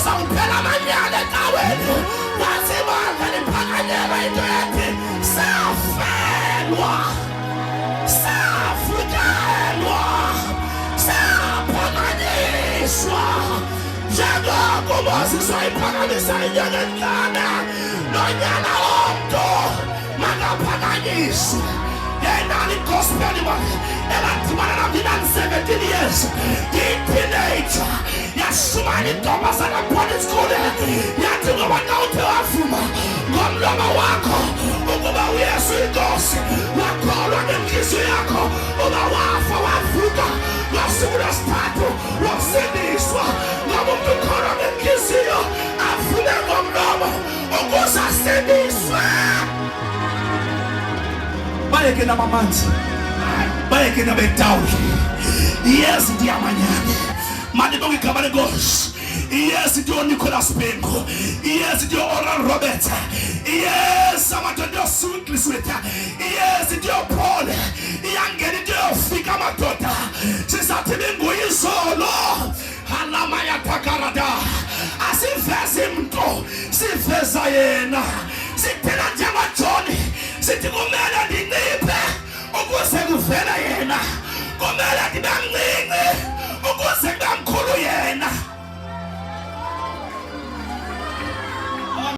Kuza kuphela amanyala ecaweni. Wathi ibandla liphakanyelwa into ethi safelwa, savukelwa, saphakanyiswa. Njengoko uMoses wayiphakamisa inyoka entlana, nonyana womntu makaphakanyiswe. Yenani igospel mani eladibana nam ndinani-17 years ndiyi-teenager, yashumayela intombazana boarding school, yathi ngoba xa uthe wavuma ngomlomo wakho ukuba uYesu inkosi, wakholwa ngenhliziyo yakho uba wafa wavuka ngosuku lwesithathu, wosindiswa. Ngoba umntu ukholwa ngenhliziyo, avume ngomlomo ukuze asindiswe. Bayeke nabamanzi, bayeke nabetawuli. Yes, ndiyamanyana, mandibonge igama lenkosi. Yes, ndiyo-Nicholas Bhengu. Yes, ndiyo-Oral Roberts. Yes, amadoda, ndiyo-Swingleswith. Yes, ndiyo-Paul. Iyangena into yofika amadoda, sisathi binguyizolo halamayatakarada. Asivezi mntu, siveza yena. Sithela njengoJohn, sithi kumele ndinciphe ukuze kuvele yena.